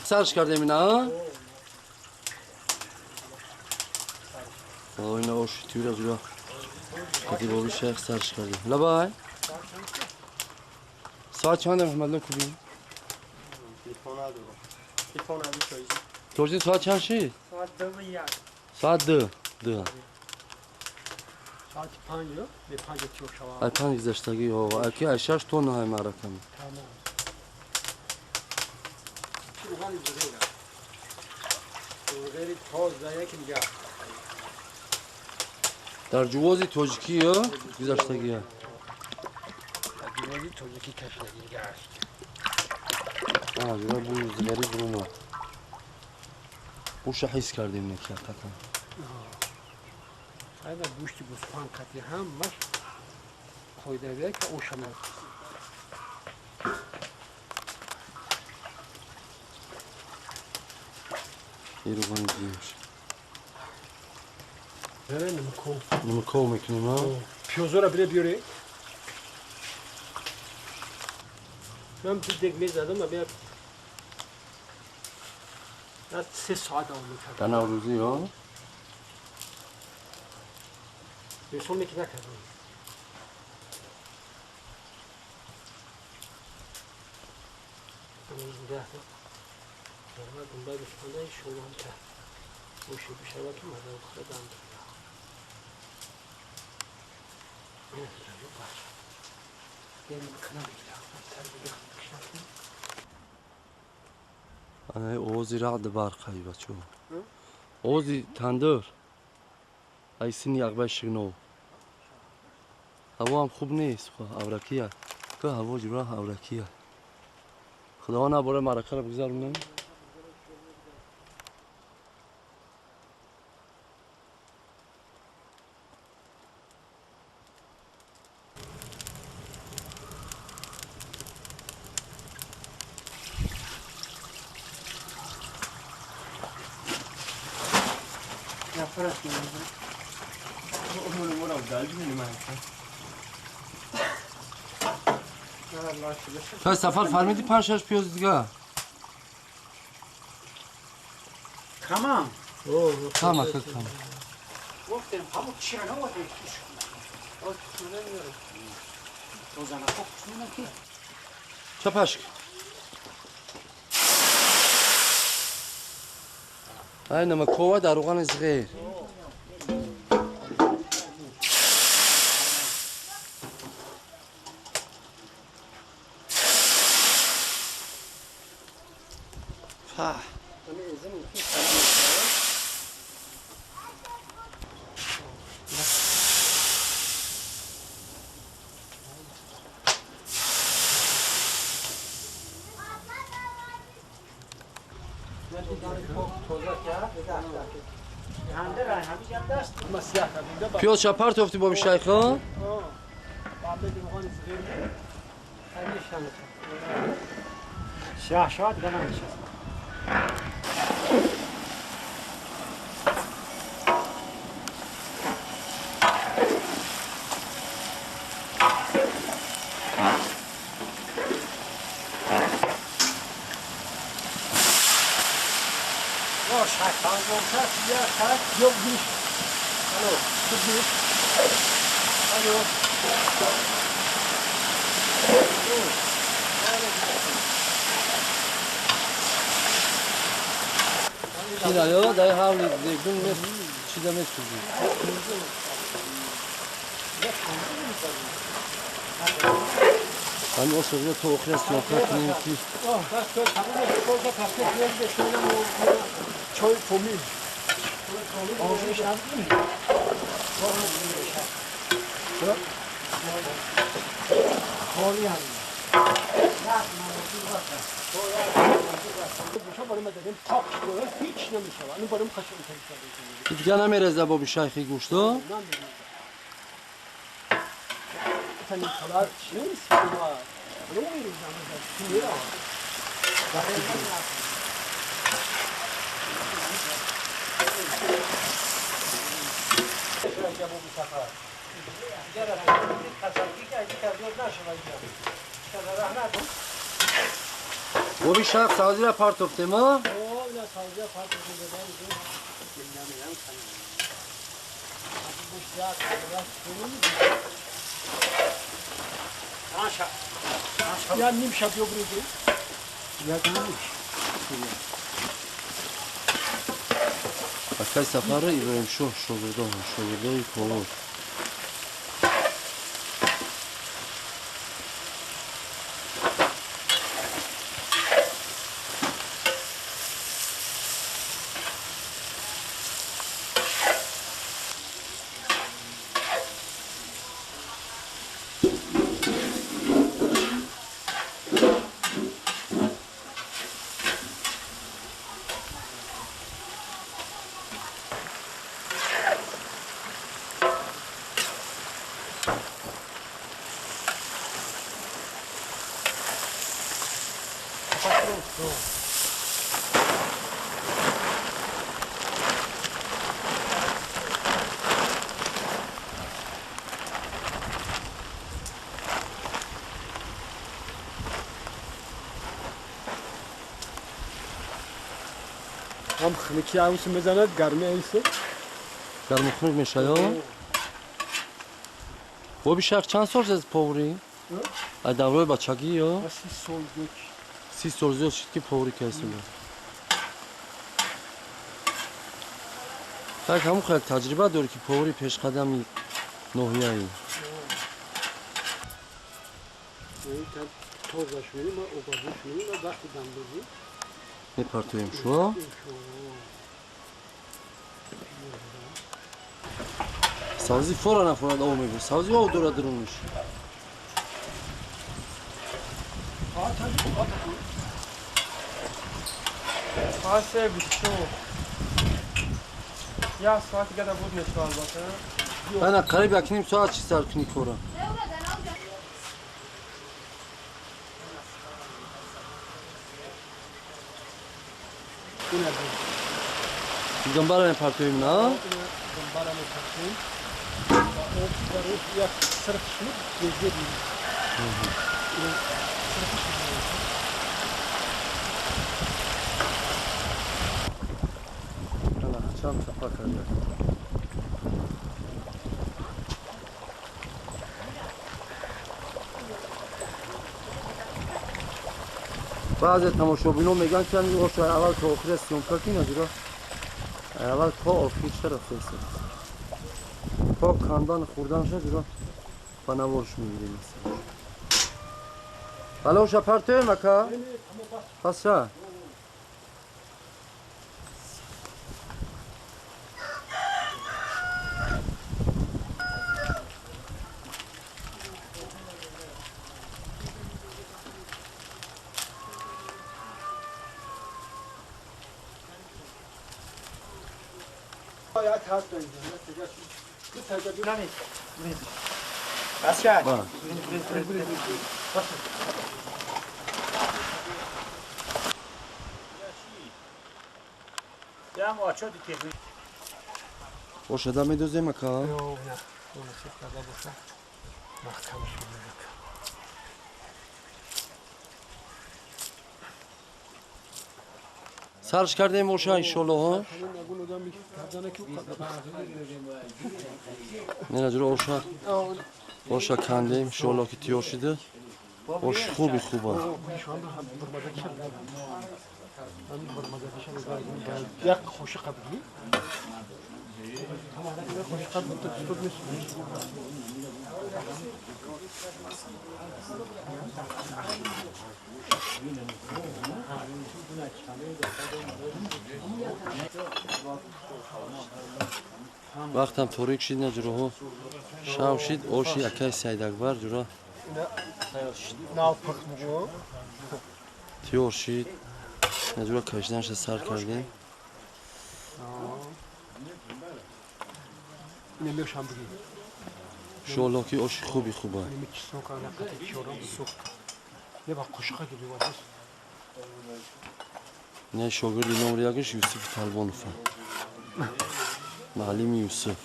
سرش کردیم اینا ها؟ اینا آش تیره جورا کتی بابی شیخ سرش کردیم لبای ساعت چند محمد لکوبی؟ توجی ساعت چند شید؟ ساعت 2:01. ساعت 2 2 ساعت 5 به 5 شوا. ای 5 گذشتگی ها اکی ای 6 تا نه معرکه. تمام. در جوازی تاجیکی ها گذشتگی ها. جوازی تاجیکی کشیدگی گشت. آه جواب بو زغری بروما. بوش حس کردیم نکی حقیقتا. هذا گوشت گوسفند قطعی هم مش خویده که او شما ایروان دیمش. نه نمکو. نمکو میکنیم ها. پیازو را بره بیاره. من تو دگ میزدم و بیا 3 ساعت آن میکردم. در نوروزی ها؟ یوسف میکی نکردم. ана овози раъд барқ ай бачо. Овози тандир. Ай сини яқбай шигнов. Ҳаво ҳам хуб нест, авракия. Ка ҳаво ҷура авракия. Худованд набора маъракаро бигзаронем. تا سفر فرمیدی 5-6 پیاز دیگه. تمام. تمام تمام. گفتم همون چرا نباید توش روزانه خوب که چپشک. ای نمکوه در روغن صغیر. پیاز چپر توفتی بابی شیخ ها؟ اینا دای حالی دیگه چی دمت سوزی. من اصلا تو اخرس نکردم که چای تومی. دیگه نمیرزه بابی شیخی گوشتو؟ Боби шах савзира партофтем, а? Я ним шаб ёбриди. Я таниш. Акай Сафара Иброҳимшоҳ шогирдон, шогирдои повар. هم خنکی عروس میزند گرمی ایسه گرم خنک میشه یا؟ بابی شیخ چند سال از پاوری؟ از دورای بچگی یا؟ 30 سال زیاد. 30 сол зиёд шуд ки поварӣ кардем. Так ҳамун хеле таҷриба дорӣ ки повари пешқадами ноҳияӣ. Тозаш мекунем ва обазиш мекунем ва вақти дамдозӣ мепартоем шуо. Савзи фора нафорад об мебур. Савзи об дорад дурунаш. ساعت 3:24. یک ساعت دیگه بود میشه البته. Ана қариб 1.5 соат чи сар кунӣ кора. Гамбара мепартоем на? Гамбара мепартоем. Об барои як сирф шуд, гезгез. Ана чам чапа карда. Баъзе тамошобино мегӯянд ки ҳамин оша аввал то охира съёмка кин азира аввал то охир чара феса то кандан хӯрдан шад ба наворш мегирем. Ҳало оша партоем ака паса. بس. Ошада медозем ака? Сарш кардем оша иншоллоҳ. Ненаҷуро оша оша кандем иншоллоҳ ки тиёр шида. Ош хуби хуба. Як қошиқа бигӣ. Қошиқа тут нест. Вақтам торик шид наҷуроҳо. Шав шид оши акай Саидакбар ҷура. Нав пухт мугӯ. Тиёр шид. Наҷура кашиданша сар кардем. Ина мешам бигӣ. Иншоаллоҳ ки оши хуби хуба. Ина чеснок ана қати чорам сӯхт. Не ба қошиқа гири вазис. Не шогирди номри якаш Юсуф Талбонов. Маълими Юсуф.